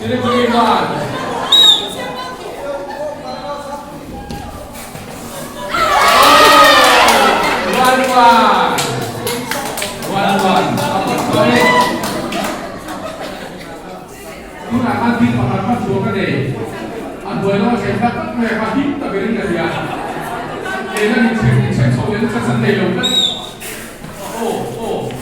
Siliguri 1. 1 1. 1 1. Tunah khan thil pakhat hman chhuah ka nei. A hnuai lama chheh hlat tak mai a kha him tak in ka hria. Eng a ni chhek chhek chho leh nasa san nei lo tlat. Aw aw.